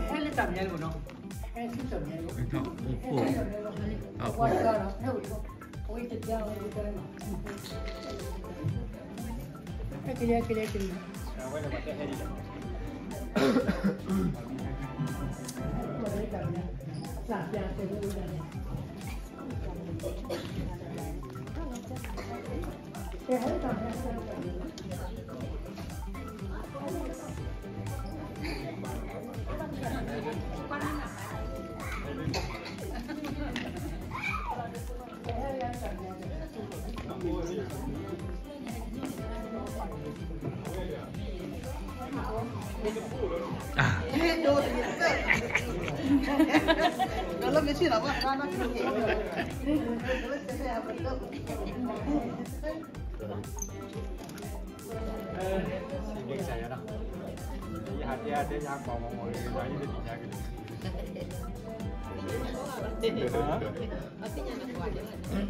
ဟဲလၢတၢ်မဲာ်ညါလီၤနီၤ, ဟဲဆူတၢ်မဲာ်ညါလီၤ, အဝဲတဂၤလီၤ, ဟဲအိၣ်တဂၤ, အဝဲတဂၤလီၤ, ဟဲက့ၤလၢ ဟဲက့ၤလၢ ဟဲက့ၤလၢ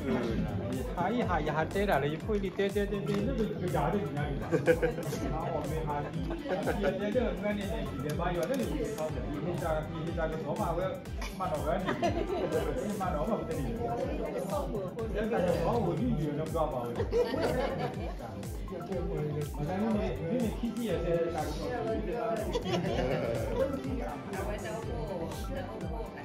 ဟါအံၤဟါ ယဟးတဲတၢ်လၢယဖိလံၤ တဲတဲတဲတဲ လၢယၤတညါန့ၣ်လီၤ, အီၣ်မ့ၢ်ဟါလံ, ယတဲလၢအမဲာ်န့ၣ်န့ၣ် ယလဲၤဘါယွၤလၢယဟ့ၣ်တၢ်, ယဟ့ၣ်တၢ်ကစီၣ်မးဝဲ, မၤနီၣ်ဝဲန့ၣ်, မၤနီၣ်မးဝဲတန့ၢ်, ယတၢ်ကစီၣ်အိၣ်ဒ်န့ၣ်လၢပှၤဘၣ်ဝဲ မ့မ့ၢ်ခံဆံယဲၢ်ဆဲတၢ်ကစီၣ် ကဲ ဆၢနုာ်လီၤ, ပှၤလၢဟဲလၢယွၤအမံၤဒီးလၢယွၤအတၢ်သးခုကစီၣ်ဒီး ခရံာ်တၢ်အိၣ်ဖှိၣ်တၢ်ဒိၣ်ထီၣ်ထီထီၣ်အဂီၢ်, မ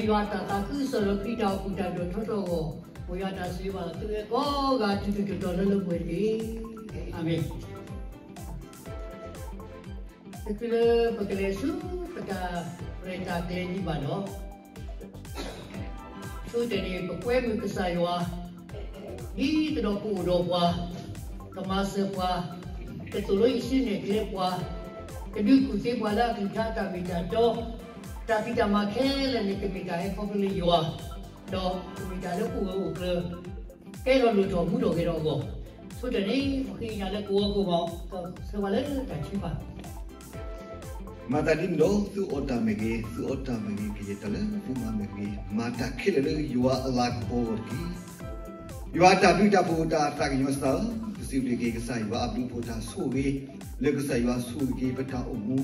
်ယွၤအတၢ်ဆိၣ်ဂ့ၤဘၣ်သုဝဲကိးဂၤ တုၤတုၤတီၤတီၤလၢလၢပှဲၤပှဲၤတက့ၢ်. အၤမ့ၣ်. တချုးလၢပကလဲၤဆူပတၢ်ရဲၣ်တၢ်ကျဲၤဒံးဘၣ်ဒီး ဆိကတၢၢ်န့ၣ် ပကွဲမုာ်ကစၢ်ယွၤ ဒ်သိးဒီးကအိၣ်ဒီးပှၤ, ကမၤစၢၤပှၤ, ကသိၣ်လိအံၣ်စရ့လးနဲၣ်ကျဲပှၤ, ကဒုးကူၣ်သ့ပှၤလၢအကလုၢ်ကထါအတၢ်မ့ၢ်တၢ်တီ, တၢ်ဖံးတၢ်မၤခဲလၢာ်န့ၣ် ကမ့ၢ်တၢ်ဟဲခီဖျိလၢယွၤ, ဒီးကမ့ၢ်တၢ်လၢအိၣ်ဂၢၢ်အိၣ်ကျၢၤ ကဲထီၣ်လိၣ်ထီၣ်မူထီၣ်ဂဲၤထီၣ်အဂီၢ်, ဆိကတၢၢ်န့ၣ် ပဃ့ကညးလၢကဝီၤခိၣ်ဘီ ကဆှၢပှၤလၢတၢ်ထုကဖၣ် မၤသးဒ်န့ၣ်ဒီး သုအီၣ်တၢ်မ့ၢ်ဂ့ၤ, သုအီတၢ်မ့ၢ်ဂ့ၤ, ကယဲၢ်တၢ်လၢသုမၤမ့ၢ်ဂ့ၤ, မၤတၢ်ခဲလၢာ်လၢယွၤအလၤကပီၤအဂီၢ်တက့ၢ်. ယွၤအတၢ်ဘျုးတၢ်ဖှိၣ်တၢ်သးကညီၤစၢ်ဧၢ, ပစံးဘျုးက့ၤကစၢ်ယွၤအဘျုးအဖှိၣ်တၢ်ဆိၣ်ဂ့ၤ လၢကစၢ်ယွၤဆိၣ်ဂ့ၤက့ၤပတၢ်အိၣ်မူ,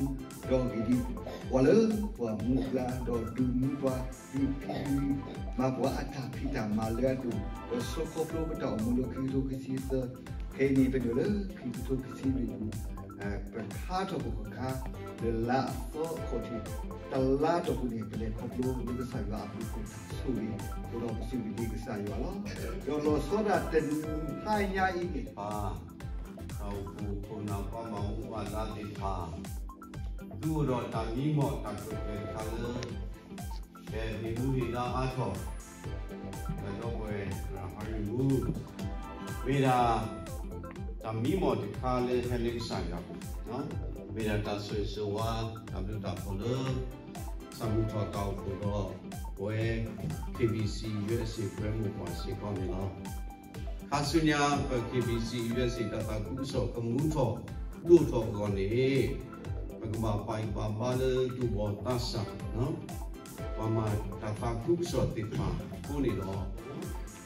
ဒီးဂ့ၤဒ်ပှၤလၢပှၤမူအကျါ, ဒီးဒုးမူပှၤ, ဒုးဖံးဒုး မၤပှၤအတၢ်ဖံးတၢ်မၤလၢအဒိၣ်, ဒီးဆိးခီဖျိပတၢ်အိၣ်မူလၢခံကထိခံဆံသၢ, ခဲအံၤန့ၣ် ပနုာ်လၢခံကထိခံဆံလွံၢ်ပူၤ, ပခါထီၣ်ပကခါ လၢလါအသီခီၣ်ထံး တလါတီၢ်ပူၤန့ၣ် ပလဲၤခီဖျိလၢကစၢ်ယွၤအဘျုးအဖှိၣ်တၢ်ဆိၣ်ဂ့ၤ, အဃိဒီးပစံးဘျုးက့ၤကစၢ်ယွၤလီၤ. ဒီးလီၤဆီဒၣ်တနံၤဟါညါအံၤန့ၣ် ပၢ် တၢ်အိၣ်ဖှိၣ်ခိၣ်နၢ်ပှၤဘၣ်မူဘၣ်ဒါသ့ၣ်တဖၣ် သုအိၣ်ဒီးတၢ်မံမီၢ်တၢ်ကျၢၤကျၢၤတခါလၢ ကဟ့ၣ်မူဟ့ၣ်ဒါအါထီၣ် ဒီပုၢ်ဝဲၢ် ဟီရံမူ မ့ၢ်ဒၣ် တၢ်မံမီၢ်တခါလၢဟဲလၢကစၢ်ယွၤအပူၤ, မ့ၢ်ဒၣ်တၢ်ဆိၣ်ဂ့ၤဆိၣ်ဝါ တၢ်ဘျုးတၢ်ဖှိၣ်လၢ ဆၣ်မုၢ်ထီၣ်တၢ်အိၣ်ဖှိၣ်ဒီး ပဝဲ K B C U S A ပှဲၤမုၢ်ပှၢ်စ့ၢ်ကီးန့ၣ်လီၤ. ခါဆူညါ ပ K B C U S A တၢ်သးခုကစီၣ်ကမူထီၣ်ဒိၣ်ထီၣ်အဂီၢ်န့ၣ် ပကဘၣ်ပာ်ဂံၢ်ပာ်ဘါလၢသူၣ်ဘီၣ်သးစၢ် ပှၤမၤတၢ်သးခုကစီၣ်သ့ၣ်တဖၣ်အဃိန့ၣ်လီၤ.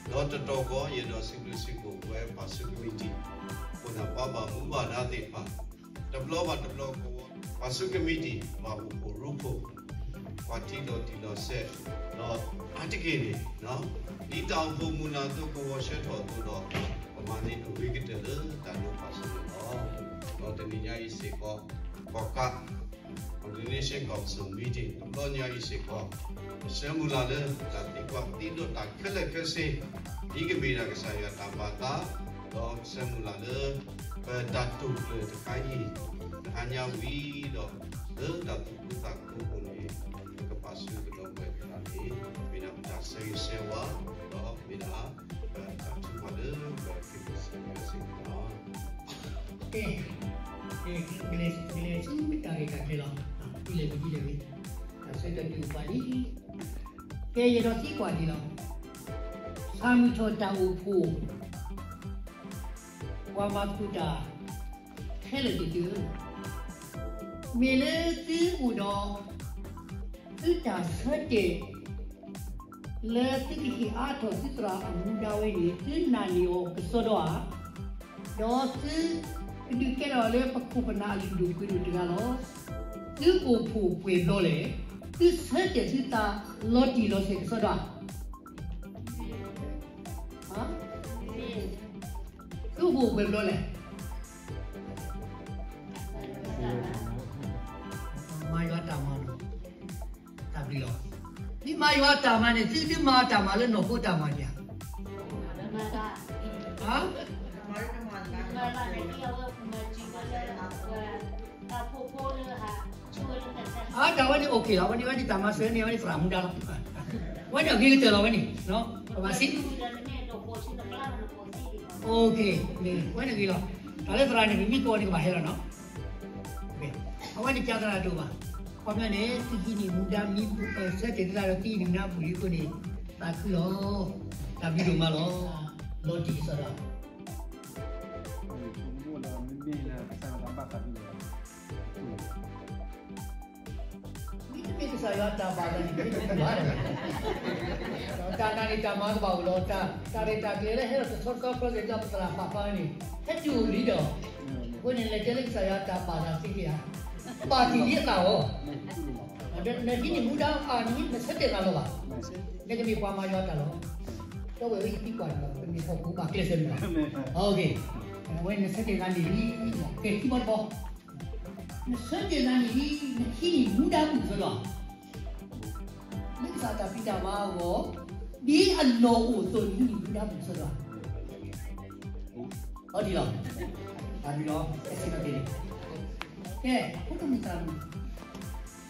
ဒီးတတီၤဃီ ယအဲၣ်ဒိးစံးဘျုးစံးဖှိၣ်ပဝဲပှၤဆူကမံးတံာ် ပှၤဘၣ်မူဘၣ်ဒါသ့ၣ်တဖၣ် တဘျီဘၣ်တဘျီကဝီၤ ပှၤဆူကမံးတံာ် ပှၤအိၣ်ဖှိၣ်ရိဖှိၣ် ပှၤထံၣ်လီၤတံၢ်လီၤဆဲး ဒီးအါတက့ၢ်န့ၣ် ဒ်တၢ်အိၣ်ဖှိၣ်မုၢ်လၢ်အသိးကဝီၤဆၢထီၣ်အသိးဒီး ပမၤန့ၢ်အဂ့ၤကတၢၢ်လၢတၢ်ဒိၣ်ဖးစိန့ၣ်လီၤ. ဒီးတနံၤညါအံၤစ့ၢ်ကီး ကီၢ်ကး Coordination Council meeting တဘျီညါအံၤစ့ၢ်ကီး ပဆၢမုၢ်လၢ်လၢ တၢ်သံကွၢ်သံဒိးတၢ်ခဲလၢာ်ခဲဆ့ ဒ်ကမ့ၢ်ဒၣ်ကစၢ်ယွၤတၢ်ဘၣ်သး ဒီးပဆၢမုၢ်လၢ်လၢ ပတၢ်တိာ်ကျၢၤတခါအံၤ တဟါညါဝံၤဒီး လၢတၢ်သူၣ်ခုသးခုအပူၤန့ၣ် ပကပာ်ဆူကဒီးပဝဲသရၣ်န့ၣ် မ့ၢ်ဒၣ်ပတၢ်ဆၢဂ့ၤဆၢဝါ ဒီးမ့ၢ်ဒၣ် ပတၢ်ထုကဖၣ်လၢပ K B C စ့ၢ်ကီးလီၤ. ကဲ ကလဲၤဆူတၢ်ဂ့ၢ်တၢ်ကျိၤလီၤ. ဒ်လဲၣ်ဂ့ၤဒ်လဲၣ်ဂ့ၤ တၢ်ဆၢကတီၢ်တအိၣ်ဘၣ်လံ. ကဲ ယအဲၣ်ဒိးသံကွၢ်ဒ်လီၤ. ဆၣ်မုၢ်ထီၣ်တၢ်အိၣ်ဖှိၣ် ပှၤမၤသကိးတၢ် ခဲလၢာ်သ့ၣ်ဧၢ, မ့ၢ်လၢသုအိၣ်ဒီး သုတၢ်ဆၢတဲာ် လၢသုကဟ့ၣ်အါထီၣ်သုသရၣ်အမူဒါဝဲန့ၣ် သုနာ်န့ၢ်အီၤကစီဒီဧါ, ဒီးသုကဒုးကဲထီၣ်လၢပခိၣ်ပနၢ်အလုၢ်ဒိၣ်ပှ့ၤဒိၣ်တဂၤလီၤ. သုအိၣ်ဖှိၣ်ပှဲၤဘျီလဲၣ်, သုဆၢတဲာ်သုသးလီၤတံၢ်လီၤဆဲးကစီဒီဧါ. သုအိၣ်ဖှိၣ်ပှဲၤဘျီလဲၣ်. မၤယွၤတၢ်မၤလီၤ. တၢ်ဘျုးလီၤ. မ့ၢ်မၤယွၤတၢ်မၤန့ၣ် သုဒုးမၤတၢ်မၤလၢနီၢ်ခိတၢ်မၤဒံးဧါ. အါ တၢ်ဝဲန့ၣ် OK လီၤ. ဝဲန့ၣ် ဝဲန့ၣ်တၢ်မၤစၢၤန့ၣ် ဝဲန့ၣ်သရၣ်မူဒါလီၤ. ဝဲန့ၣ်အဂ့ၤကတၢၢ်လီၤဝဲန့ၣ်. ပဘၣ်စံး OK ဝဲန့ၣ်ဂ့ၤလီၤ. တၢ်လၢသရၣ်န့ၣ် ပမ့ၢ်ကိးန့ၣ်ကဘၣ်ဟဲလီၤနီၤ. အဝဲန့ၣ်ကသရၣ်ဒိၣ်ဘၣ်. ခီပညီန့ၣ် သုဟံးန့ၢ်မူဒါမံၤပူၤ ဆၢတဲာ်သုသးဒီးသုဟံးန့ၢ်မူဒါပူၤလံအဃိန့ၣ် သးခုလီၤ. တၢ်ဘျုးဒိၣ်မးလီၤ. လီၤတံၢ်ကစီဒီ မ့တမ့ၢ်ကစၢ်ယွၤတၢ်ဘၣ်သးန့ၣ် မ့ၢ်တဘၣ်တဂၤ, တၢ်နာ်န့ၣ်တၢ်မၤကဘၣ်အိၣ်လီၤ. တၢ်ရဲၣ်တၢ်ကျဲၤလၢဟဲလီၤတဆီတဆီ ခီစ့ၣ်လၢပသရၣ်ပာ်ဖျါန့ၣ် ဟဲတုၤအိၣ်လံဒီး အဃိန့ၣ်လဲၤတဲလၢကစၢ်ယွၤတၢ်ဘၣ်သးသ့က့ၤဧါ, ဘၣ်တံၢ်လံအသးလီၤ. နဟံးန့ၢ်မူဒါအါန့ၣ် နဆၢတဲာ်သးလီၤဘၣ်, နကမ့ၢ်ပှၤမၤယွၤတၢ်လီၤ. ဒီးဝဲအံၤသံကွၢ်န့ၣ်ဒီး ပမ့ၢ်ဟီၣ်ခိၣ်ဘၣ်ကျဲးစၢးန့ၣ်လီၤ. အဝဲနဆၢတဲာ်သးန့ၣ်လံ, ကဲထံဘီတဘီ နဆၢတဲာ်သးန့ၣ်လံ, နဟံးန့ၢ်မူဒါပူၤကစီဒီဧါ. လၢကစၢ်တၢ်ဖံးတၢ်မၤအဂီၢ် ဒ်အလီၢ်အိၣ်အသိး နဟံးန့ၢ်မူဒါပူၤကစီဒီဧါ. အီဒ်လီၤ, တၢ်ဒ်လီၤ, ကဲစံးဘၣ်က့ၤန့ၣ်, ကဲ ဖိဒိၣ်မုၣ်သရၣ်မုၣ်,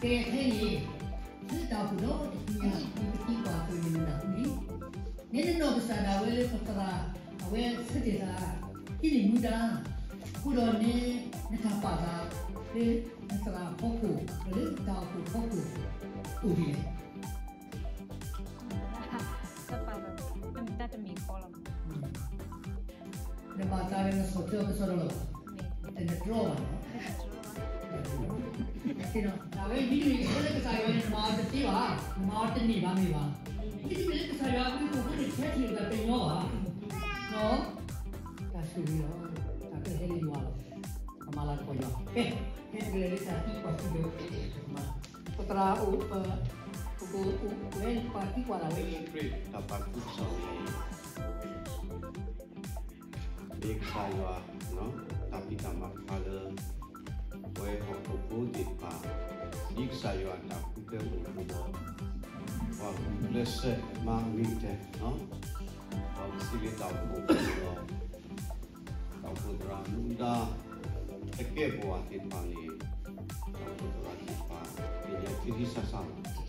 ကဲခဲအံၤ လၢတၢ်အိၣ်ဖှိၣ်ဒီတဖုညါ မ့ၢ်ပသံကွၢ်အသိးန့ၣ် နနၢ်ဟူလံ, နနီၢ်ကစၢ်ဒၣ်ဝဲလၢပသရၣ် အဝဲဆၢတဲာ်သး ဟံးန့ၢ်မူဒါ အဃိဒီးန နတၢ်ပာ်သး လၢနသရၣ်အဖီခိၣ် ဒီးလၢတၢ်အိၣ်ဖှိၣ်အဖီခိၣ် အိၣ်ဒ်လဲၣ်. တၢ်ပာ်သး တမ့ၢ်တၢ်တမံၤဃီလီၤ. နဘၣ်သးလၢနဆီၣ်ထွဲအီၤကစီဒီလီၤဘၣ်, တနတြီဘၣ်နီၤ. တၢ်ဝဲမ့တမ့ၢ်လၢကစၢ်ယွၤန့ၣ် နမၤအီၤတသ့ဘၣ်, နမၤအီၤတန့ၢ်ဘၣ်မ့ၢ်ဘၣ်. မ့တမ့ၢ်လၢကစၢ်ယွၤအဘျုးအဖှိၣ်အဃိန့ၣ် ဆၢထံၣ်လိာ်သးတညီဘၣ်. တၢ်ဆိၣ်ဂ့ၤလီၤ, တၢ်ကဟဲလၢယွၤလီၤ. ကမၤလၤကပီၤယွၤ, ကဲ ကဲ ပကလဲၤလၢတၢ်သံကွၢ်စံးဘျုး, ပသရၣ်အိၣ်, ပ, ပကအိၣ်ဝဲပှၤသံကွၢ်လၢ်ဝဲန့ၣ် တၢ်ပာ်သူၣ်ကစီၣ်န့ၣ် မ့ၢ်ကစၢ်ယွၤ တၢ်ဖံးတၢ်မၤတဖၣ်လၢ ပဝဲဟီၣ်ခိၣ်ဖိသ့ၣ်တဖၣ် ဒ်ကစၢ်ယွၤအတၢ်ဃုထၢအိၣ်အသိးဒီး ပှၤဂုာ်ကျဲးစၢးမၤအဂ့ၤကတၢၢ်, ဒီးပစံးလၢတၢ်အိၣ်ဖှိၣ်ဒီး တၢ်အိၣ်ဖှိၣ်သရၣ်မူဒါ တကဲပဝးသ့ၣ်တဖၣ်န့ၣ် တၢ်အိၣ်ဖှိၣ်သရၣ်သ့ၣ်တဖၣ် သ့ၣ်ညါထံထံဆးဆးလီၤ.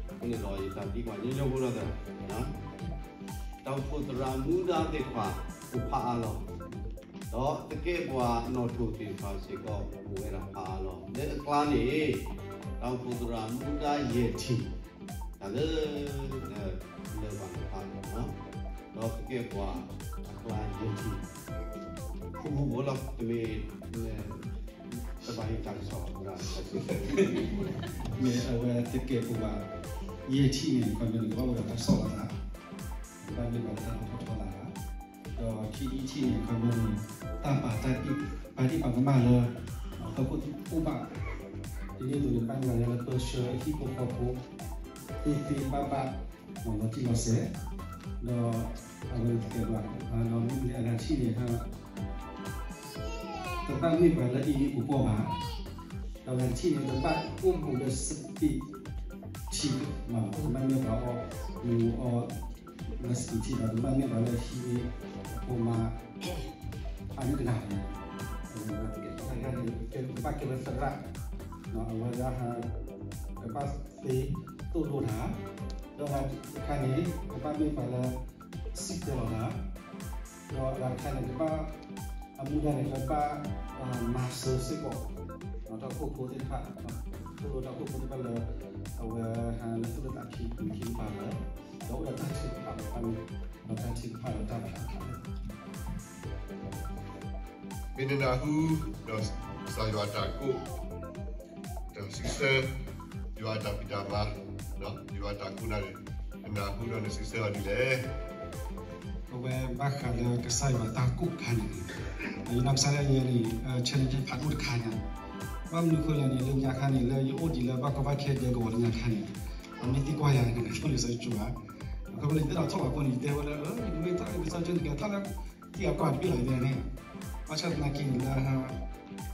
အဃိန့ၣ်ဒီး ယတၢ်သံကွၢ်ညီညီဖိလီၤသး, တၢ်အိၣ်ဖှိၣ်သရၣ်မူဒါသ့ၣ်တဖၣ် အိၣ်ဖးအါလီၤ. ဒီးသကဲးပှၤနီၣ်ထိၣ်သ့ၣ်တဖၣ်စ့ၢ်ကီး အိၣ်ဝဲဒၣ်ဖးအါလီၤ. လၢအကျါန့ၣ် တၢ်အိၣ်ဖှိၣ်သရၣ်မူဒါယဲၢ်ထံၣ် တၢ်လၢ လၢဘၣ်တဖၣ်န့ၣ်လီၤ. ဒီးသကဲးပှၤအကျါယဲၢ်ထံၣ် ဖုဖုဖိလီၤ. တမ့ၢ် တဘၣ်ဟ့ၣ်တၢ်ကစီၣ်အဃိ မ့ၢ်အဝဲသကဲးပဝး ယဲၢ်ထံၣ်န့ၣ် ခီပညီန့ၣ် ကဘၣ်အိၣ်ဒီးတၢ်ဆီၣ်လီၤသး, ကဘၣ်မ့ၢ်ပှၤလၢတၢ်ထီၣ်ထီထီသး, ဒီးခံထံၣ်တထံၣ်န့ၣ် ခီပညီန့ၣ် တၢ်ပာ်တၢ်ဒ့ၣ် ပာ်ဒ့ၣ်ပာ်ကမၣ်လၢ ဟီၣ်ခိၣ်တအိၣ်ဘၣ်, ဒ်န့ၣ်အသိးန့ၣ် ဘၣ်မ့ၢ်ပှၤလၢပၢဆှၢဟံၣ်ဖိဃီဖိ သ့သ့ဘၣ်ဘၣ် လီၤတံၢ်လီၤဆဲး, ဒီးအဝဲသကဲးပဝး ဒီးမ့မ့ၢ်အဂၤတထံၣ်န့ၣ် တဘၣ်မ့ၢ်ပှၤလၢအံၤန့ၣ်ကပီၤဘၣ်, ဒီးအဂၤတထံၣ်န့ၣ် တဘၣ်အိၣ်မူလၢစပံးထံ, တဘၣ်မ့ၢ်ပှၤအီၣ်မူအီၣ်လၢစပံးထံဒီး တဘၣ်မ့ၢ်ပှၤလၢဟံးန့ၢ်အဖိမါ အန့ၣ်တဂၤန့ၣ် တဘၣ်ကဲဝဲသရၣ်, အဝဲဒၣ် ကဘၣ်သ့သိၣ်လိတၢ်, ဒီးအဂၤတခါန့ၣ် ကဘၣ်မ့ၢ်ပှၤလၢ စံၣ်တဲၤလီၤတၢ်, ဒီးအဂၤတခါန့ၣ် ကဘၣ် အမူဒါန့ၣ် ကဘၣ်မၤစၢၤစ့ၢ်ကီး တၢ်အိၣ်ဖှိၣ်ဖိသ့ၣ်တဖၣ်, သိၣ်လိတၢ်အိၣ်ဖှိၣ်ဖိသ့ၣ်တဖၣ်လၢ အဝဲဟးလၢသူၣ်လၢသးခံခံတဖၣ်လၢ ဒီးအိၣ်ဒီးတၢ်ထုကဖၣ်ဒီးတၢ်မ့ၢ် ဒီးတၢ်ထုကဖၣ်ဒီးတၢ်ဖးဖးလၢ မ့ၢ်နနၢ်ဟူ ဒီးကစၢ်ယွၤအတၢ်ကိး ဒီးစံးဆၢ ယွၤအတၢ်ဖံးတၢ်မၤ ယွၤအတၢ်ကိးနၤန့ၣ် နနၢ်ဟူဒီးနစံးဆၢအီၤဒ်လဲၣ်. အဝဲဘၣ်ဃးလၢကစၢ်ယွၤအတၢ်ကိးတခါန့ၣ် ယနီၢ်ကစၢ်ဒၣ်ယဲန့ၣ် challenge ဖးဒိၣ်တခါညါ, ဘၣ်မနုၤအဃိလဲၣ်န့ၣ် လၢညါခါန့ၣ် လၢယအိၣ်ဒံးလၢဘၣ်ကီဘၣ်ခဲဒဲကဝီၤလၢညါခါန့ၣ် အမ့ၢ်သံကွၢ်ယၤန့ၣ် ဆိလံာ်စီဆှံကၠိဧါ, အခီပညီယတဲဒၣ်ထီၣ်ဘၣ်အဃိန့ၣ် ယတဲဝဲလၢ ယမ့ၢ်တၢ်ကစၢ်ကၠိန့ၣ် ကဲထီၣ်လၢ သံအကွၢ်တဘ့ၣ်လီၤယတဲန့ၣ်, ဘၣ်ဆၣ်သနာ်က့န့ၣ်လၢ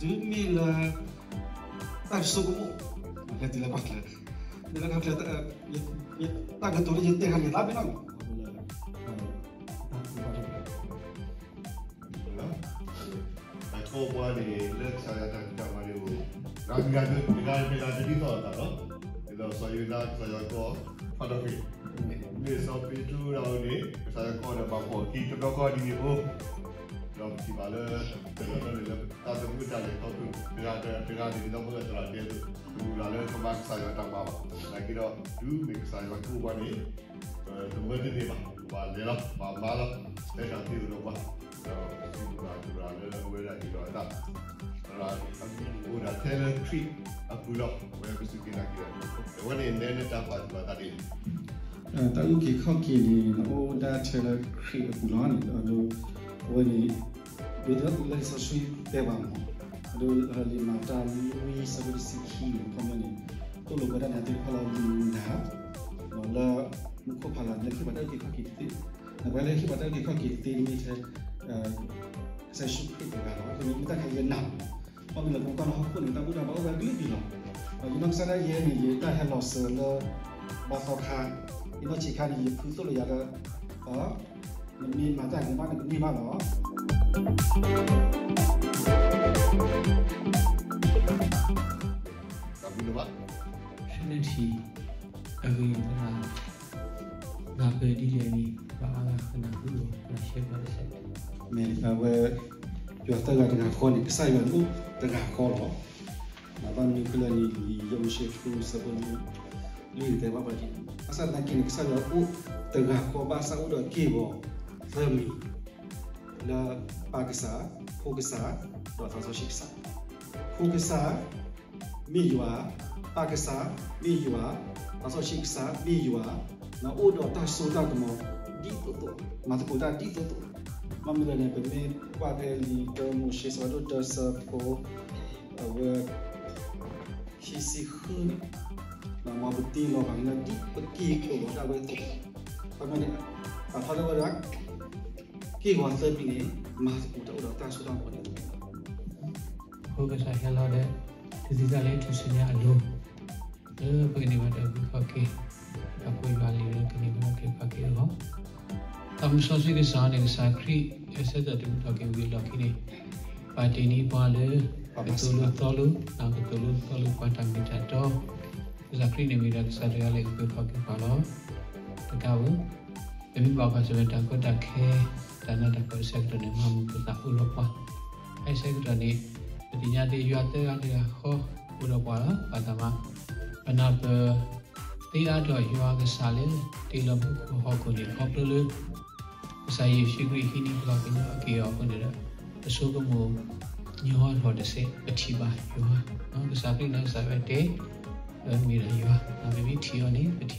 တုၤမ့ၢ်လၢ တၢ်ကဆိကမိၣ် ဟဲတုၤလၢပှၤကျဲ, လၢတၢ်ကျဲ တၢ်ကတိၤလၢယတဲခါန့ၣ် သးပ့ၤနီၣ် တၢ်ကိးပှၤန့ၣ် လၢကစၢ်ယွၤတၢ်ဖံးတၢ်မၤန့ၣ်အိၣ် တဂၤတဂၤတဂၤတဂၤတဂၤတဒ်သိးအသးလီၤ. ဒ်သိးစီၤယိၤနါ ကစၢ်ယွၤကိး ဖးထီၣ်ဃ့ၢ်, မ့ၢ်စီၤပ့းတရူးဒၣ်ဝဲန့ၣ် ကစၢ်ယွၤကိးဒီးဘၣ်ဖှီၣ်ခံတဘျီဃီဒ်န့ၣ်အိၣ်, ဒီးပထံၣ်ဘၣ်လၢ တနီၤနီၤန့ၣ်လၢတၢ်သမူတၢ်လဲၤခီဖျိ တဂၤတဂၤန့ၣ် ဒ်သိးပဝဲသရၣ်တဲအသိး တမုၢ်လၢ်လၢကမၤကစၢ်ယွၤတၢ်မၤဘၣ်, သနာ်က့ဒီး တုၤမ့ၢ်ကစၢ်ယွၤကိးပှၤန့ၣ် ပတမၢတန့ၢ်ဘၣ်, ပဘၣ်လဲၤလီၤ ပဘၣ်မၤလီၤ, လဲၤတၢ်သ့အိၣ်ဒီးပှၤ, ဒီးစံးဘျုးဘၣ်သရၣ်လၢအဝဲဒၣ်ဟ့ၣ်လီၤအသး, သရၣ်အမံၤအိၣ်ဒၣ်ထဲလၢခရံာ်အပူၤလီၤ, အဝဲပစူၢ်က့ၤနာ်က့ၤဒီး အဝဲန့ၣ်နဲနတၢ်ပာ်သူၣ်ပာ်သးဒ်လဲၣ်. တၢ်အုၣ်က့ၤခီၣ်က့ၤန့ၣ် နအိၣ်ဒၣ်ထဲလၢခရံာ်အပူၤလီၤန့ၣ် အဝဲန့ၣ် ဒ်သိးလၢလံာ်စီဆှံတဲဘၣ်မး, အဒိလံာ်မၤတၢ်လွံၢ်ဆၢဖိတဆံခံန့ၣ် ခီပညီန့ၣ် သိၣ်လိပဝဲဒၣ်န့ၣ်သ့ၣ်တဖၣ်လၢအမံၤမူဒါ, ဒီးလၢမူခိၣ်ဖးလၢ်လၢဟ့ၣ်ပှၤတၢ်အုၣ်က့ၤခီၣ်က့ၤတသ့, ဒီးပှၤလၢဟ့ၣ်ပှၤတၢ်အုၣ်က့ၤခီၣ်က့ၤတသ့န့ၣ်မ့ၢ်ထဲ ကစၢ်ယ့ၣ်ၡူးခရံာ်တဂၤလီၤ. အဃိန့ၣ် မ့ၢ်တၢ်ခါယဲနၢ် ဘၣ်မနုၤလဲၣ် ပကကွၢ်လၢဟီၣ်ခိၣ်န့ၣ် တၢ်ဘူၣ်တၢ်ဘါအိၣ်ဝဲအကလုာ်ကလုာ်လီၤ. ဒီးယနီၢ်ကစၢ်ဒၣ်ယဲန့ၣ် ယတၢ်ဟဲလီၤစၢၤလၢ ဘါသီခါ, ယနီၢ်ဆံးခါန့ၣ် ယဖုသိၣ်လိယၤလၢ နမ့ၢ်မၤတၢ်ဂ့ၤဘၣ်န့ၣ် ကန့ၢ်ဘၣ်လီၤ. တၢ်ဘူၣ်တၢ်ဘါ Trinity အဂ့ၢ်အကျိၤ နၢ်ပၢၢ်ဒ်လဲၣ်န့ၣ် ပှၤအါဂၤကနၢ်ဟူလီၤ ကနၢ်ရှဲပှၤတစဲး မ့ၢ်အဝဲ ယွၤသၢဂၤတဂၤဃီန့ၣ် ကစၢ်ယွၤန့ၣ်အိၣ်တဂၤဃီလီၤ. ဘၣ်မနုၤအဃိလဲၣ်န့ၣ် ယိၤၡ့ ဆၢဖိလွံၢ် လွံၢ်န့ၣ် တဲဘၣ်ပှၤဒ်န့ၣ် ဘၣ်ဆၣ်သနာ်က့န့ၣ် ကစၢ်ယွၤအိၣ်တဂၤဃီ ဘၣ်ဆၣ်အိၣ်ဒီးက့ၢ်ဂီၤသၢမံၤ လၢပၢ်ကစၢ်, ဖိကစၢ်, ဒီးသးစီဆှံကစၢ်. ဖိကစၢ် မ့ၢ်ယွၤ, ပၢ်ကစၢ် မ့ၢ်ယွၤ, သးစီဆှံကစၢ် မ့ၢ်ယွၤ, အိၣ်ဒီးတၢ်စိတၢ်ကမီၤဒ်သိးသိး, မၤသကိးတၢ်ဒ်သိးသိး. ဘၣ်မနုၤလဲၣ်န့ၣ် ပမ့ၢ်ကွၢ်ဖဲလံာ်တၢမိၤၡ့ ဆၢဒိၣ်တၢ ဆၢဖိ အဝဲ ခံဆံဃုန့ၣ်, မ်ပတ့လီၤပှၤကညီဒ်ပက့ၢ်ကီၤလီၤဒၣ်ဝဲအသိး, ဘၣ်မနုၤလဲၣ်န့ၣ် ပာ်ဖျါထီၣ်ဝဲဒၣ် က့ၢ်ဂီၤသၢမံၤန့ၣ် မၤသကိးတၢ်အိၣ်ဒီးတၢ်စိတၢ်ကမီၤန့ၣ် အဃိကစၢ်ဟဲလီၤဒီး တုၤသံသးလၢထူၣ်စုညါအလိၤ လၢပကန့ၢ်ဘၣ်တၢ်အုၣ်က့ၤခီၣ်က့ၤ တၢ်ဖိယွၤလံၤလၢကန့ၢ်ဘၣ်တၢ်အုၣ်က့ၤခီၣ်က့ၤအဂီၢ်, သးမူစီဆှံကစၢ်န့ၣ် ကစၢ်ခရံာ် အဆၢကတီၢ်တမုၢ်ထီၣ်က့ၤဝံၤအလီၢ်ခံန့ၣ် ပာ်တ့ၢ်န့ၢ်ပှၤလၢ ကသိၣ်လိသီလိ ဒီးကသိၣ်လိသီလိပှၤတၢ်မ့ၢ်တၢ်တီ, ကစၢ်ခရံာ်န့ၣ်မ့ၢ်ဒၣ်ကစၢ်တဂၤလၢအုၣ်က့ၤခီၣ်က့ၤပှၤလီၤ. တကးဧိၤ ပမ့ၢ်ဘၣ်ကွၢ်ဆၢၣ်မဲာ်တၢ်ကီတၢ်ခဲ တၢ်နးတၢ်ဖှီၣ်အဆၢကတီၢ်န့ၣ် မၤမုာ်ပသးအိၣ်ဒီးပှၤ, အဆၢကတီၢ်န့ၣ် ပသ့ၣ်ညါသ့ၣ်ယွၤသၢဂၤတဂၤဃီ အိၣ်ဒီးပှၤလီၤ. ဘၣ်ဆၣ်သနာ်က့ ပနၢ်ပၢၢ်သ့အါထီၣ်ယွၤကစၢ်လၢ တ့လီၤမူခိၣ်ဟီၣ်ခိၣ်န့ၣ် ခီဖျိလၢ ကစၢ်ယ့ၣ်ၡူးခရံာ်ဟံးန့ၢ်ပှၤကညီအက့ၢ်အဂီၤအဃိန့ၣ်ဒီး ပဆိကမိၣ်ညီထီၣ်တစဲး ပထံၣ်ဘၣ်ယွၤ, ကစၢ်ခရံာ်န့ၣ်ကစၢ်ဝဲတဲ မ့ၢ်ဒၣ်ယွၤ, ပမ့ၢ်ထံၣ်အီၤန့ၣ် ပထံၣ်ဘၣ်အီၤ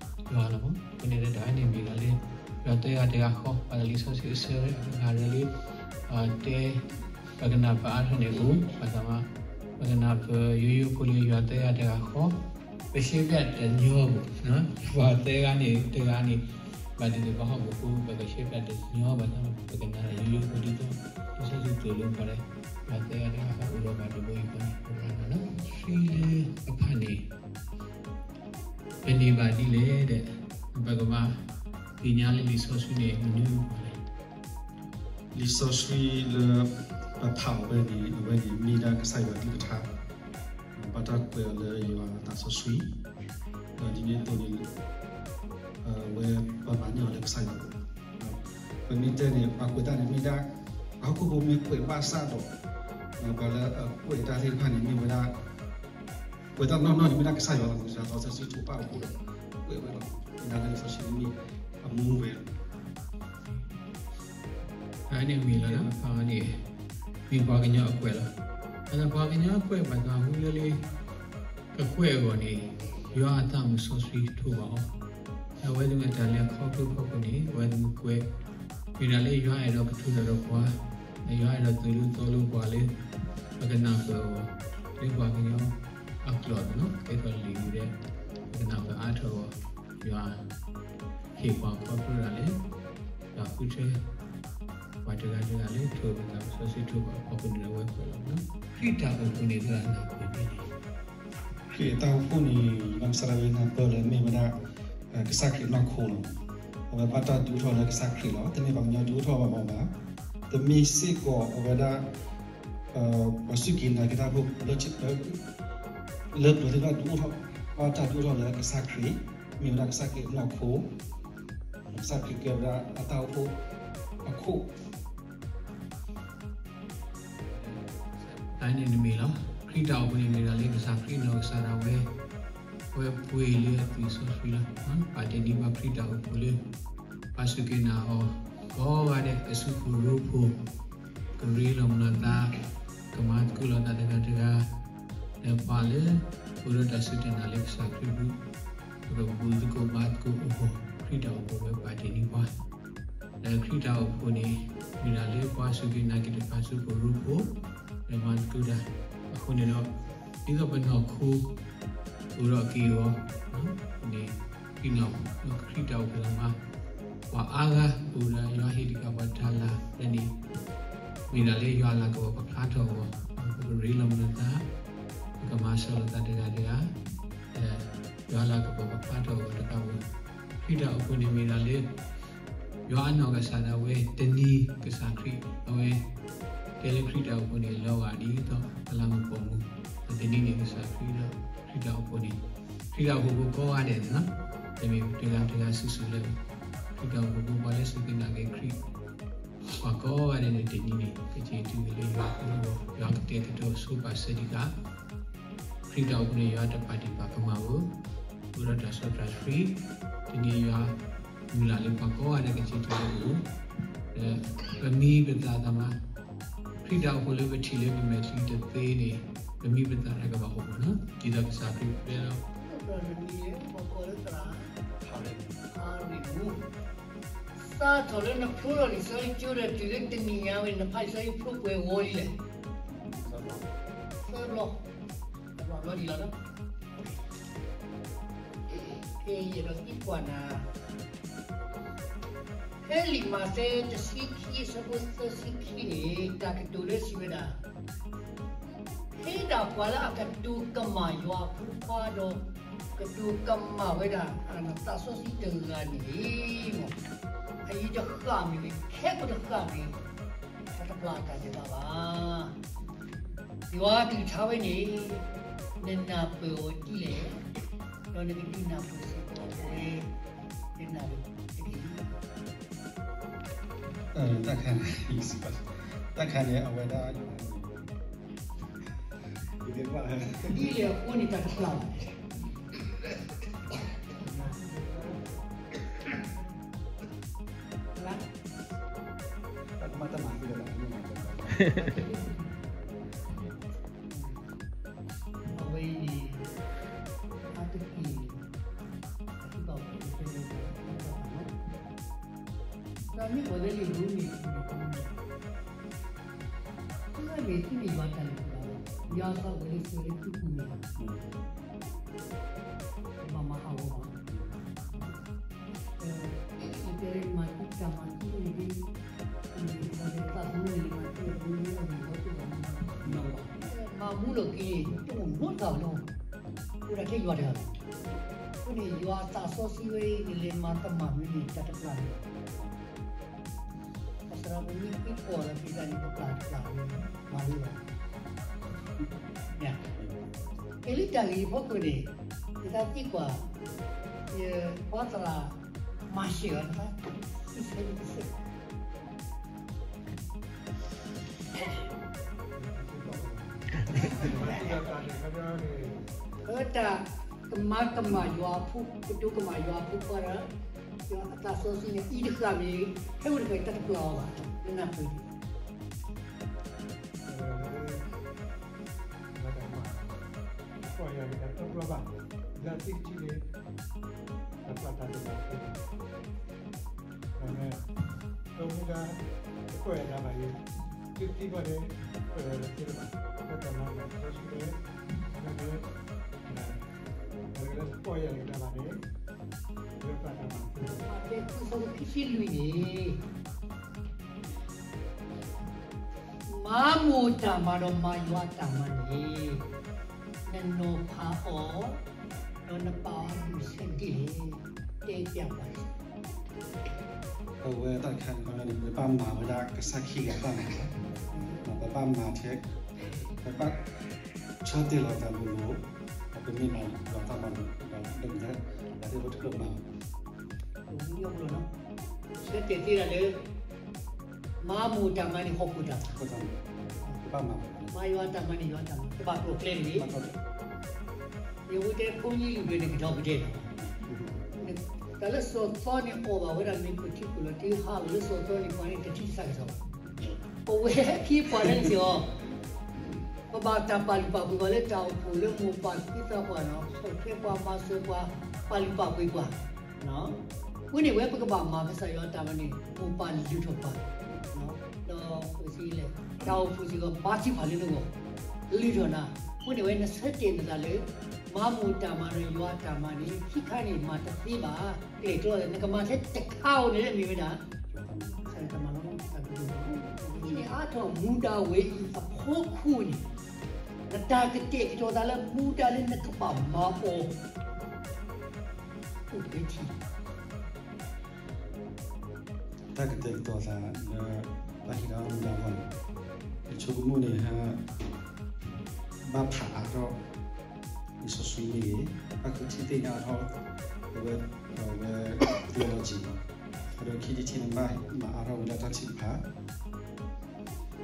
ယွၤလီၤ. အဃိန့ၣ်ဒီး တၢ်န့ၣ်မ့ၢ်ဒၣ်လၢ ယွၤသၢဂၤတဂၤဃီ ပှၤလၢလံာ်စီဆှံအဆၢဝဲအဂၤရၢလံ တဲ ပကနၢ်ပၢၢ်အါထီၣ်န့ၣ်အိၣ် ဘၣ်ဆၣ်သနာ်က့ ပကနၢ်ပၢၢ်ယိယိဖိလၢယွၤသၢဂၤတဂၤဃီ ပရှဲပၠးတညီဘၣ်, ပှၤသၢဂၤန့ၣ်တဂၤန့ၣ် ဘၣ်ဒ်သိးပှၤဟီၣ်ခိၣ်ဖိ ပကရှဲပၠးတညီဘၣ်ဆၣ် ပကနၣ်ယိယိဖိဒ်သိး လံာ်စီဆှံသိၣ်လိပှၤလၢ ယွၤသၢဂၤတဂၤဃီအိၣ်ဒီးပှၤတဘိယူၢ်ဃီန့ၣ် ပကနၣ်လၢ လံာ်စီဆှံလၢအဖးန့ၣ် ပန့ၢ်ဘၣ်ဒ်လဲၣ်ဒီး ပကဘၣ်သ့ၣ်ညါလၢလံာ်စီဆှံန့ၣ် မနုၤလဲၣ်. လံာ်စီဆှံလၢပဖးအီၤဝဲန့ၣ် အဝဲန့ၣ်မ့ၢ်ဒၣ်ကစၢ်ယွၤအကလုၢ်ကထါ, ဘၣ်တၢ်ကွဲးအီၤလၢယွၤအသးစီဆှံ, ဒီးဒ်န့ၣ်အသိးန့ၣ် အဝဲပမၤန့ၢ်အီၤလၢကစၢ်ယွၤအအိၣ်, ပမ့ၢ်တဲန့ၣ် ပှၤကွဲးတၢ်န့ၣ်မ့ၢ်ဒၣ် ပှၤဟီၣ်ခိၣ်ဖိမ့ၢ်ကွဲးဘၣ်ဆၣ်ဒီး ပှၤလၢအကွဲးတၢ်သ့ၣ်တဖၣ်န့ၣ် မ့ၢ်ဝဲဒၣ် ကွဲးတၢ်နီၢ်နီၢ်န့ၣ် မ့ၢ်ဒၣ်ကစၢ်ယွၤလီၤ, ကစၢ်ယွၤသးစီဆှံထိးဘၣ်အဃိဒီး ကွဲးဝဲလီၤ. မ့ၢ်ဒၣ်လၢလံာ်စီဆှံမ့ၢ်အမူဝဲလီၤ. အန့ၣ်မ့ၢ်လီၤ, အန့ၣ် မ့ၢ်ပှၤကညီအကွဲးလီၤ. အလၢပှၤကညီအကွဲးဘၣ်သးဟူလၢလံ ကကွဲးအဂီၢ်န့ၣ် ယွၤအသးမုၣ်စီဆှံထိးဘၣ်အီၤ, အဝဲသ့ၣ်မ့ၢ်တၢ်လဲၤခီဖျိဖီခိၣ်န့ၣ် အဝဲသ့ၣ်မ့ၢ်ကွဲး မ့ၢ်ဒၣ်လၢယွၤအဲၣ်ဒိးကထုးထီၣ်ဒီးပှၤ, ယွၤအဲၣ်ဒိးသိၣ်လိသီလိပှၤလၢ ပကနၢ်ပၢၢ်အီၤ လၢပှၤကညီအကျိာ်န့ၣ် ကဲထီၣ်လံာ်ဝံၤဒီး ပကနၢ်ပၢၢ်အါထီၣ်အီၤ, ယွၤ ဟ့ၣ်ပှၤခီဖျိဒၣ်လဲၣ်, ဒီးဃုထၢ ပှၤတဂၤတဂၤလၢထိၣ်ပသးစီဆှံထိးဘၣ်အဖီခိၣ်န့ၣ် အဝဲကွဲးလီၤ. ခရံာ်တၢ်အိၣ်ဖှိၣ်န့ၣ် သရၣ်နၢ်ပၢၢ်န့ၣ် ခရံာ်အတၢ်အိၣ်ဖှိၣ်န့ၣ် ယနီၢ်ကစၢ်ဒၣ်ဝဲနၢ်ပၢၢ်လၢမ့ၢ်ဝဲဒၣ် ကစၢ်ခရံာ်နီၢ်ခိလီၤ. အဝဲဘၣ်တၢ်ဒုးအိၣ်ထီၣ်လၢကစၢ်ခရံာ်လီၤ. တမ့ၢ်ပှၤကညီဒုးအိၣ်ထီၣ်ဘၣ်မ့ၢ်ဘၣ်. တမ့ၢ်စ့ၢ်ကီးအဝဲဒၣ် ပှၤစူၢ်က့ၤနာ်က့ၤတၢ်ဖိ လၢပျၢၤသ့ၣ်တဖၣ်ဒုးအိၣ်ထီၣ်, ဘၣ်တၢ်ဒုးအိၣ်ထီၣ်လၢကစၢ်ခရံာ်, မ့ၢ်ဝဲဒၣ်ကစၢ်ခရံာ်အနီၢ်ခိ, ကစၢ်ခရံာ်ကဲဝဲဒၣ်အတၢ်အိၣ်ဖှိၣ်အခိၣ် တၢ်န့ၣ်တမ့ၢ်လီၤ. ခရံာ်တၢ်အိၣ်ဖှိၣ်န့ၣ်မ့ၢ်ဒၣ်လၢ ကစၢ်ခရံာ်နီၢ်ကစၢ်ဒၣ်ဝဲ အဝဲပှ့ၤလၢအသွံၣ်စီဆှံလီၤ. ပာ်တ့ၢ်ဒံးပှၤခရံာ်တၢ်အိၣ်ဖှိၣ်လၢ ပှၤစူၢ်က့ၤနာ်အီၤ ကိးဂၤဒဲး အစုဖိရိဖိ ကရ့လိာ်မုာ်လိာ်သး, ကမၤသကိးလိာ်သးတဂၤတဂၤ, ဒီးပှၤလၢ အိၣ်ဒီးတၢ်စူၢ်တၢ်နာ်လၢကစၢ်ခရံာ်ပူၤ ပကဘူၣ်သကိးဘါသကိးအဂီၢ် ခရံာ်တၢ်အိၣ်ဖှိၣ်ဝဲပာ်တ့ၢ်ဒံးပှၤ ဒီးခရံာ်တၢ်အိၣ်ဖှိၣ်န့ၣ် မ့ၢ်ဒၣ်လၢပှၤစူၢ်က့ၤနာ်က့ၤတဖၣ် စုဖိရိဖိ ဒီးမၤသကိးတၢ် အဃိန့ၣ်ဒီး ဒ်သိးပနီၢ်ခိ အိၣ်ဒီးအက့ၢ်အဂီၤန့ၣ် ခရံာ်နီၢ် ခရံာ်တၢ်အိၣ်ဖှိၣ်လီၤမး ပှၤအါဂၤအိၣ်ဒီးယွၤဟ့ၣ်တက့ၢ်ပှၤတၢ်လၤလၢန့ၣ် မ့ၢ်ဒၣ်လၢယွၤအလၤကပီၤကဖျါထီၣ်အဂီၢ် ပကရ့လိာ်မုာ်လိာ်သး ပကမၤစၢၤလိာ်သးတဂၤတဂၤ ဒီးယွၤအလၤကပီၤကဖျါထီၣ်အဂီၢ်တကးဘၣ် ခရံာ်တၢ်အိၣ်ဖှိၣ်န့ၣ်မ့ၢ်ဒၣ်လၢ ယွၤအနီၢ်ကစၢ်ဒၣ်ဝဲတနံၤကစၢ်ခရံာ် အဝဲ တဲလၢခရံာ်တၢ်အိၣ်ဖှိၣ်န့ၣ် လီၤဂာ်ဒ်သိးအလၤမုၣ်ပိာ်မုၣ် တနံၤန့ၣ်ကစၢ်ခရံာ်ဒီးခရံာ်တၢ်အိၣ်ဖှိၣ်န့ၣ် ခရံာ်တၢ်အိၣ်ဖှိၣ်ဖိကိးဂၤဒဲးန့ၣ်လီၤ. တမ့ၢ်တဂၤတဂၤစုာ်စုာ်လၢ ခရံာ်တၢ်အိၣ်ဖှိၣ်ဖိပှၤလၢစူၢ်က့ၤနာ်က့ၤခရံာ် ပှၤကိးဂၤဒဲးန့ၣ်တနံၤန့ၣ် ကစၢ်တုၤလၢယွၤအဃိလၢ ယွၤကတဲာ်ကတီၤဆိပာ်စၢၤဒံးဃာ် ခရံာ်တၢ်အိၣ်ဖှိၣ်န့ၣ် ယွၤတပာ်ဒံးပာ်ကမၣ်ဧိၤ, အိၣ်ဒီးတၢ်စီတၢ်ဆှံ, တနံၤယွၤမုၢ်လၢ်လၢပှၤကိးဂၤဒဲးကစၢ်တုၤလၢအအိၣ်, ဒီးပမံပသးသးမး, ခရံာ်တၢ်အိၣ်ဖှိၣ်လၢပထံၣ်လၢပမဲာ်ချံတသ့န့ၣ် ပမံပသးတၢ်ကဘၣ်အိၣ်မးနီၤ, ဒ်သိးကစၢ်ခရံာ်တဲလီၤ ပှၤကိးလၢသရၣ် ဖးရံမူ စးထီၣ်လၢနဖျိထီၣ်လံာ်စီဆှံကၠိဒီး တုၤလၢတနံၤညါဝဲန့ၣ် နဖးလံာ်စီဆှံဖျိပှဲၤဂီၤလံလဲၣ်. သၢဘျီ, သၢဘျီဒံးလီၤ. ကဲ ယအဲၣ်ဒိးသံကွၢ်နၤ, ဖဲလံာ်မးသဲတဆံခံအဆၢဖိသၢဆံခံန့ၣ် တၢ်ကတိၤလၢစံးဝဲဒၣ် ဖဲဒၣ်ပှၤလၢအကတိၤကမၣ်ယွၤအဖိခွါဒီး ကတိၤကမၣ်ဝဲဒၣ်အသးစီဆှံတဂၤန့ၣ် အအံၤတဃၣ်မ့ၢ်ဂ့ၤ ခဲကိာ်တဃၣ်မ့ၢ်ဂ့ၤ တၢ်တပျၢ်အတၢ်ဒဲးဘးဘၣ်. ယွၤအကလုၢ်ကထါဝဲန့ၣ် နနၢ်ပၢၢ်အီၤဒ်လဲၣ်, ဒီးနကဒုးနၢ်ပၢၢ်စ့ၢ်ကီးအီၤဝဲ တနၣ်ရံၣ်, တၢ်ခါန့ၣ်, တၢ်ခါန့ၣ် အဝဲဒၣ် ဒ်လဲၣ်အဃိန့ၣ် တၢ်တဖျါဘၣ်. အဝဲအံၤန့ၣ် အါတက့ၢ် အသုဘၣ်ဖှိၣ်ကတဲလၢ တၢ်မ့ၢ်ပှၤလၢလံာ်ရိမ့ၤ တၢ်န့ၣ် သုမ့ၢ်ယွၤတၢ်န့ၣ် ယွၤသးဝဲလၢသုလၢသုပူၤန့ၣ် ဘၣ်မၤဟးဂီၤဘၣ်. တဲမၤသံတၢ်မၤသံန့ၣ်ဒ် သးသမူန့ၣ် မၤသံအဒိန့ၣ် အဝံၤအီၤတအိၣ်ဘၣ်. မၤမူလီၤက့ၤ တအိၣ်နီတဂၤလီၤ. အိၣ်ဒၣ်ထဲယွၤတဂၤလီၤ. အဃိန့ၣ် ယွၤအသးစီဆှံဝဲအံၤန့ၣ် လဲၤမၤကမၣ်မ့ၢ်န့ၣ် တၢ်တပျၢ်န့ၣ် ပသရၣ်မုၣ်မ့ၢ်သံကွၢ်လီၤက့ၤတၢ်န့ၣ် တပျၢ်တပျၢ်န့ၣ် မၤလိလီၤ. ကဲလၢတၢ်ဂ့ၢ်အဖီခိၣ်န့ၣ် ယသးသံကွၢ် ယပှၤသရၣ်မၤရှဲၣ်အီၤ နသးသံဆဲးန့ၣ်တစဲး အတၢ်ကမၤကမၣ်ယွၤအဖိ, ကဒိကမၣ်ယွၤအဖိခွါဒီး ယွၤအသးစီဆှံန့ၣ် အံၤတဃၣ်မ့ၢ် ဟဲဝဲတဖၣ်အံၤ တၢ်တပျၢ်အီၤဘၣ်, နနၢ်ပၢၢ်န့ၣ် ကွၢ်ယၤန့ၣ် တၢ်တပျၢ်ဘၣ်, လၢသ့ၣ်ကထံၣ်န့ၣ် တၢ်ပျၢ်တၢ်တပျၢ် အမ့ၢ် ဒီမူဒါ တကွၢ်ယၤဒၣ်ဘၣ်ယဲ, သုသံကွၢ်န့ၣ် ကွၢ်ယၤတသ့လၢၤဘၣ်, လၢတၢ်မၤတၢ်စီဆှံန့ၣ် အမ့ၢ် တၢ်လၢတကွၢ်ယၤန့ၣ်ကဒါဘၣ်န့ၣ် လၢတၢ်တၢ်မၤသ့လၢၤဘၣ်. အတဲ ခံဆၢဖိခံဆံလွံၢ်န့ၣ် မၤမိၢ်တၢ်မၤဒီးမၤယွၤအတၢ်မၤန့ၣ် နနီၤဖးအီၤ ဒီးနပာ်အီၤဒ်ဆၢက့ၤလဲၣ်, တဲပျးပှၤ အဝဲတၢ်တခါန့ၣ် ပဘၣ်မၤဝဲဒၣ်ကစၢ်ခံဂၤတၢ်မၤ, ပဘၣ်မၤထဲ, ပဘၣ်ဆၢတဲာ်လီၤတၢ်လိၤလိၤ, ပမ့ၢ်မၤယွၤတၢ်မၤလိၤ ဒီးဒ်န့ၣ် တၢ်သ့ၣ်တဖၣ်တကျၢၢ်မၤ ဆၢတဲာ်သ့ဒၣ်လၢ မၤမိၢ်တၢ်မၤန့ၣ် ဟီၣ်ခိၣ်တၢ်မၤ, မၤယွၤတၢ်မၤန့ၣ် ယွၤတၢ်မၤ, တဘၣ်ကျိၤကျဲတဂ့ၤ. ယဝဲတဲဖိညံလုၢ်ဒွဲၣ်န့ၣ် ကဒီကဒဲၣ်လီၤ. တၢ်လၢစီၤသီန့ၣ် အီၣ်ဘၣ်ဝဲဒၣ်မ့ၤခိၣ်ထံခိၣ်လီၤတံၢ် ဟးလီၤလၢစီၤသီန့ၣ် ပှၤန့ၣ်တထံၣ်တစၢ်ကစီၣ်ဘၣ်. ပဝဲဟဲခံပှၤလၢန့ၣ်စ့ၢ်ကီး ပဘၣ်တၢ်ပာ်လုၢ်ပာ်ပှ့ၤပှၤလၢတၢ်အိၣ်ဖှိၣ်လၢမိၢ်ပၢ်သံသးပှၢ်နီၤ, ဆီၣ်ထွဲပှၤ မၤစၢၤပှၤ ပာ်လုၢ်ပာ်ပှ့ၤပှၤ အဃိန့ၣ်ဝဲ ပကဘၣ်မၤကစၢ်ယွၤတၢ်မၤန့ၣ် မိၢ်ပၢ်လုၢ်ထီၣ်ပှၤ, ဒီးပစံးလဲၣ် တၢ်အိၣ်ဖှိၣ်စ့ၢ်ကီး ဘါထုကဖၣ်လၢနဂီၢ် လုၢ်ထီၣ်နၤ. အဃိန့ၣ်ဝဲ နဆၢတဲာ်နသးလၢ မၤမိၢ်တၢ်မၤဒီးယွၤတၢ်မၤန့ၣ် ခံခါန့ၣ် မၤတသ့ဘၣ်. ကျဲၣ်ကျီ နကမၤထဲတခါဧိၤန့ၣ်လၢမ့ၢ်ဝဲဒၣ် ကစၢ်ယွၤတၢ်မၤလီၤ. အံၤန့ၣ်အါထီၣ်မူဒါဝဲအံၤအဖီခိၣ်န့ၣ် နတၢ်ကတဲာ်ကတီၤသးလၢမူဒါလၢနကဘၣ်မၤအီၤ အိၣ်ပှဲၤထံၣ် တၢ်ကတဲာ်ကတီၤသးလၢ တၢ်ဟ့ၣ်လီၤမူဒါအဂီၢ်န့ၣ် ယဆိကမိၣ်န့ၣ် ဘၣ်ဖးအါထီၣ် လံာ်စီဆှံမ့ၢ်ဂ့ၤ, ဘၣ်ဃုထံၣ်သ့ၣ်ညါအါထီၣ် အဝဲ အဝဲ theology ဒီးခံထံၣ်တထံၣ်န့ၣ် ဘၣ်မၤအါထီၣ်ဝဲဒၣ်တၢ်ထုကဖၣ် ဒ်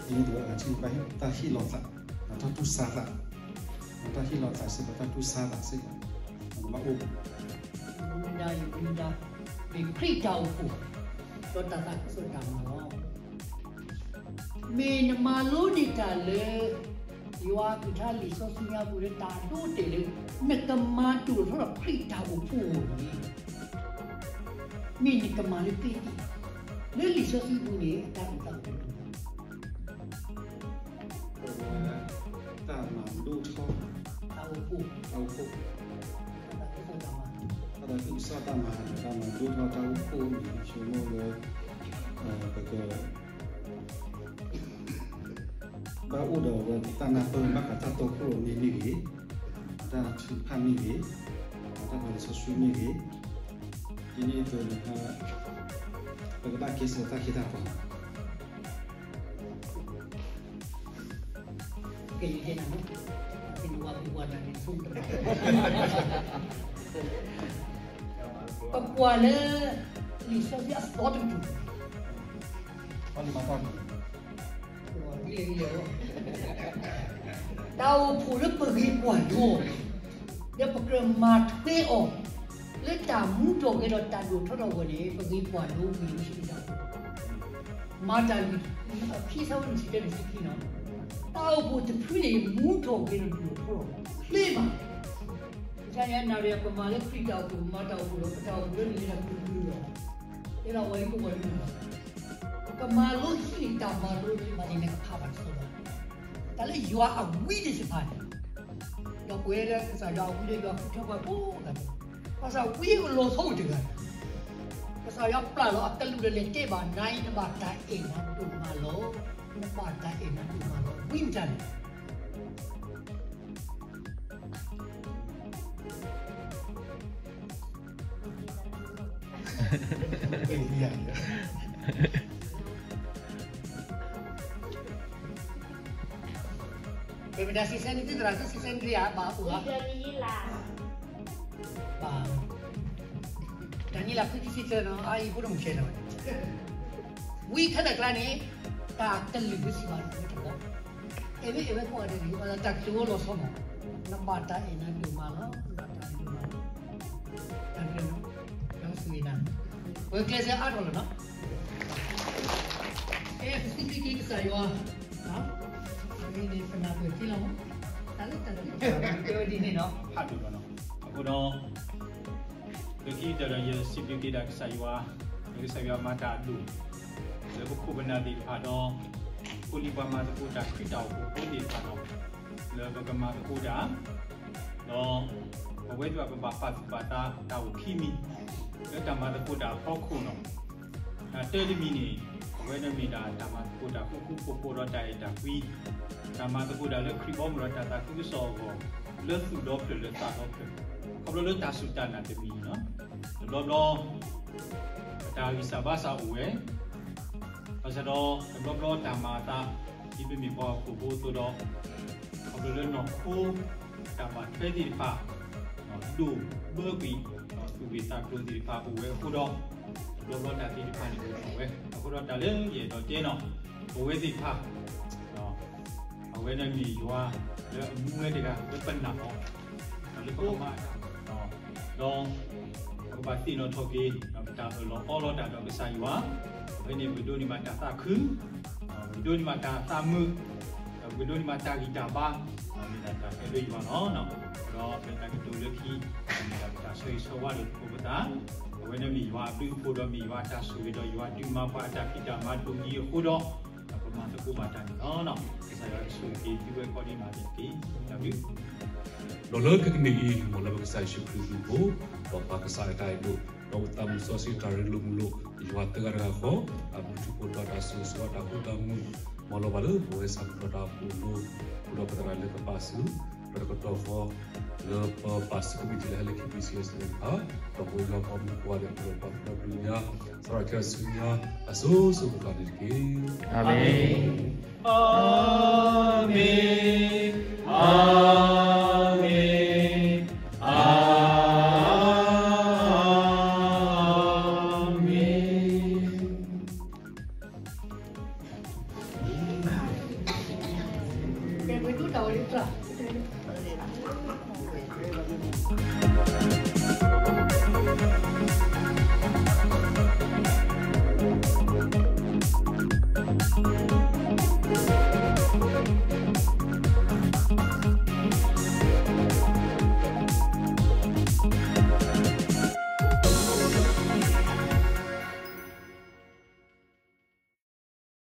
န့ၣ်အသိး အဂၤတထံၣ်န့ၣ် ဘၣ်တၢ်ဟ့ၣ်လီၤသး, တၢ်တူၢ်ဆါသး, တၢ်ဟ့ၣ်လီၤသးစ့ၢ်ကီး တၢ်တူၢ်ဆါသးစ့ၢ်ကီး ဘၣ်အိၣ် မူဒါယမူဒါ မ့ၢ်ခရံာ်တၢ်အိၣ်ဖှိၣ် ဒီးတၢ်သးခုကစီၣ်တၢ်မၤလီၤ. မ့ၢ်နမၤလိန့ၢ်တၢ်လၢ ယွၤအကလုၢ်ကထါလံာ်စီဆှံညါပူၤလၢတၢ်ဒိတဲာ်လၢ နကမၤဒိၣ်ထီၣ်ဒီးခရံာ်တၢ်အိၣ်ဖှိၣ်အဂီၢ်န့ၣ် မ့ၢ်နကမၤလၢကျဲသ့, လၢလံာ်စီဆှံပူၤန့ၣ် တၢ်အုၣ်သးအိၣ် တၢ်မၤဒိၣ်ထီၣ် တၢ်အိၣ်ဖှိၣ် တၢ်အိၣ်ဖှိၣ် တၢ်သးခုကစီၣ်တၢ်မၤ တၢ်သးခုကစီၣ်တၢ်မၤ တၢ်မၤဒိၣ်ထီၣ်တၢ်အိၣ်ဖှိၣ်န့ၣ် ဆိကမိၣ်လၢ ပက ဘၣ်အိၣ်ဒီးအဝဲတၢ်နၢ်ပၢၢ်ဘၣ်ဃးတၢ်တီခိၣ်ရိၣ်မဲမ့ၢ်ဂ့ၤ, တၢ်ထုကဖၣ်မ့ၢ်ဂ့ၤ, တၢ်ဖးလံာ်စီဆှံမ့ၢ်ဂ့ၤ, ဒ်န့ၣ်အသိးန့ၣ် ပကဘၣ်ကဲစၢးတၢ်ခ့တၢ်ပှၤ ကဲယကဲနၤလီၤ, အသ့ၣ်နဝၤပူၤပှၤနၤန့ၣ် ဆိကမိၣ်တဘၣ် ပကွၢ်လၢ လံာ်စီဆှံအသီတကတြူၢ်, တၢ်အိၣ်ဖှိၣ်လၢပဂ့ၤပှၤဒိၣ်, ဒီးပကြၢးမၤထွဲအီၤ လၢတၢ်မူထီၣ်ဂဲၤထီၣ်တၢ်ဒိၣ်ထီၣ်ထီထီၣ်အဂီၢ်န့ၣ် ပဂ့ၤပှၤဒိၣ်ဝံၤလံ မၤတၢ်လွံၢ်အခံ ဆၢဖိတဆံတၢ တဆံခံနီၤ, တၢ်အိၣ်ဖှိၣ်တဖုန့ၣ် မူထီၣ်ဂဲၤထီၣ်ဒိၣ်ထီၣ်ထီထီၣ်ချ့မး. ကစၢ်ယွၤနၣ်ရံၣ် ပမၤလၢခရံာ်တၢ်အိၣ်ဖှိၣ် ပမၤတၢ်အိၣ်ဖှိၣ်ဒီး ပတၢ်အိၣ်ဖှိၣ်လၢနမ့ၢ်ဒၣ်ကလုာ်ကလုာ်လီၤ. အဲၣ်ဒိးဝဲလံကဝီၤလံ, ပကမၤလိဟံးန့ၢ်တၢ်မၤလိလၢဘၣ်သ့ၣ်မ့ၢ်ကဖးဘၣ်တသ့ဘၣ်. တၢ်လၢယွၤအဝံတစ့ၢ်ဖးန့ၣ်, ဒီးပဝဲလၢကစၢ်ယွၤအဝံလၢယွၤဃုထၢပှၤကိးဂၤဒဲး, ဘၣ်ဆၣ်ဝံအလီၤဆီအိၣ်တဂၤ, ကစၢ်ယွၤပျၢ်လီၤအကလူးဒီးလဲၤတဲဘၣ်နၤအံၤ နဘၣ်တၢ်အဲၣ်နၤဒိၣ်မးလီၤ. နဘၣ်တၢ်အဲၣ်နၤဒိၣ်မးလီၤ. ဝံမတၤလဲၣ်. ပမ့ၢ်တၢ်စံးဆၢန့ၣ် သုသရၣ်သုစံးဆၢန့ၣ် ဘၣ်အိၣ်ဧါ. ဘၣ်, ဒၤနံးယ့လး ခွံဆံတၢနီၤ အအံၤဖိတမုၢ်ဆဲးနီၤ, ဝံခဲလၢာ်ကျါန့ၣ် တၢ်ကလုၢ်ဝဲစံးဘၣ်ဝဲတဘျီ, အဲၣ်မ့ၢ်အဲၣ်ဝဲကိးဂၤဒဲးန့ၣ် တၢ်ကလုၢ်ဝဲလီၤဆီမး, နဘၣ်တၢ်အဲၣ်နၤဒိၣ်မးလီၤ, နဘၣ်တၢ်အဲၣ်နၤဒိၣ်မးလီၤ. တၢ်ကလုၢ်, ဒီးစူၢ်က့ၤနၤ, ပကျဲးစၢးအါထီၣ်လီၤနီၤ. အဲၣ်ပစံးဘျုးက့ၤကစၢ်ယွၤ, အဝဲန့ၣ်ပနၢ်ပၢၢ်သ့လီၤမး, တၢ်လၢတၢ်လၢကဲဝဲဒ်န့ၣ်နီၤ, ဖးဒိၣ်လီၤနီၤ. အဃိဒီး လၢခံကတၢၢ်ဒီး ယစံးဘျုးက့ၤဒၣ်ကစၢ်ယွၤ, လၢကစၢ်ယွၤမၤတၢ်အဒိၣ် လၢပခိၣ်ပနၢ်သ့ၣ်တဖၣ်ဒီး ဖိလံၤပှၤမၤသကိးတၢ်ခရံာ်တၢ်အိၣ်ဖှိၣ်ဖိသ့ၣ်တဖၣ်ဒီး လၢပကမၤသကိးတၢ်, ဒီး ပဝဲသ့ၣ်တဖၣ်ပဘၣ်ပာ်သူၣ်ပာ်သးတၢ်အိၣ်ခံမံၤ လၢတၢ်မၤသကိးတၢ်အဖီခိၣ်နီၤ. တၢ်တမံၤန့ၣ် အဝဲန့ၣ်မ့ၢ်ဒၣ်တၢ်မၤသကိးတၢ်ဃူဃူဖိးဖိးဒီးတၢ်အဲၣ်တၢ်ကွံ, တၢ်မၤသကိးတၢ်လၢခရံာ်ဘီမုၢ်ဒီးတၢ်သးခုကစီၣ်အဂီၢ်, လၢသူၣ်ဒီဖျၢၣ်လၢသးဒီဖျၢၣ်, ခီဖျိလၢတၢ်စူၢ်တၢ်နာ်တမံၤနီၤ. တဘျီဘျီ ပတၢ်ဂံၢ်စၢ်ဘါစၢ်အိၣ်ဝဲ, ဘၣ်ဆၣ်ဒီးတဘျီဘျီတၢ်မၤအသး ဒ်ပမ့ၢ်ပှၤဟီၣ်ခိၣ်ဖိအသိးဒီး ခီဖျိလၢနီၢ်ခိ တၢ်ဘၣ်ထွဲသ့ၣ်တဖၣ် ဒိၣ်ဘၢကွံာ် သူၣ်ဂ့ၢ်သးကျိၤသ့ၣ်တဖၣ်အိၣ်ဝဲအဃိဒီး တဘျီဘျီတၢ်သ့ၣ်တဖၣ်န့ၣ်အိၣ်ထီၣ်ဝဲ, အဃိဒီးတၢ်လၢယအဲၣ်ဒိးတဲနီၤ ပဝဲသ့ၣ်တဖၣ် အဝဲန့ၣ်မ့ၢ်ယွၤလၢအမူဝဲတဂၤလၢပနာ်အီၤ, လၢပကမၤတၢ်, ဒီး ပကဘၣ်သ့ၣ်နီၣ်ထီၣ်က့ၤ ပတၢ်အၢၣ်လီၤအီလီၤတၢ်ဒီးကစၢ်ယွၤ, အဝဲန့ၣ်ပဒိးန့ၢ်ဘၣ်တၢ်သးခု, ပဒိးန့ၢ်ဘၣ်တၢ်သးမုာ်, ပဒိးန့ၢ်ဘၣ်တၢ်ဂံၢ်တၢ်ဘါ, မ့ၢ်ဒၣ်တၢ်အဲၣ်လၢယွၤလီၤ. ဒီးပတၢ်ကတိၤလၢခံ မ့ၢ်ဒၣ်ပတၢ်ဆၢဂ့ၤဆၢဝါဒီးသကိးပသး, အဝဲန့ၣ်မ့ၢ်ယွၤအဘျုးအဖှိၣ်ဒီးမ့ၢ်ယွၤအတၢ်ဆိၣ်ဂ့ၤဒီးယွၤဒုးမၤပှၤအတၢ်ဖံးတၢ်မၤဒိၣ်အံၤအဃိဒီး ပမၤသကိးဘၣ်တၢ်န့ၣ်လီၤ. ကစၢ်ယွၤကဆိၣ်ဂ့ၤက့ၤသုဝဲကိးဒံးနီၢ်ဂၤဒဲးတက့ၢ်. တၢ်ဘျုး ဒီးလၢခဲကနံၣ်အံၤ မ်လၢပကစၢ်ယ့ၣ်ၡူးခရံာ်အဘျုးအဖှိၣ်, ဒီးပၢ်ကစၢ်အတၢ်အဲၣ်ဒိၣ်, ဒီးအိၣ်သးမုၢ်စီဆှံတၢ်ရ့လိာ်မုာ်လိာ် ယွၤသၢဂၤတဂၤဃီ, အဘျုးထူဖိတၢ်တၢ်ဆိၣ်ဂ့ၤဆိၣ်ဝါတၢ်ဃူတၢ်မုာ်, မ်လီၤဘၣ်လၢပဝဲဆၣ်ဖိကီၢ်ဖိတၢ်အိၣ်ဖှိၣ်အလိၤ, ဃုာ်ဒီးပသရၣ်လၢကပာ်စု, ဒီးတကတီၢ်ဃီ, လၢပပာ်စုကမံးတံာ်လၢဟဲလၢခံ ပီၣ်စံၣ် သ့ၣ်တဖၣ်, ဒီးပဝဲယွၤပှၤမုၢ်ပှၤလၢပှဲၤပှၤဖုဒီးပျုၤညါ, သရၣ်ခဲအစုညါ, အစိၤစိၤဃၣ်ဃၣ်န့ၣ်တက့ၢ်. အၤမ့ၣ်, အၤမ့ၣ်, အၤမ့ၣ်.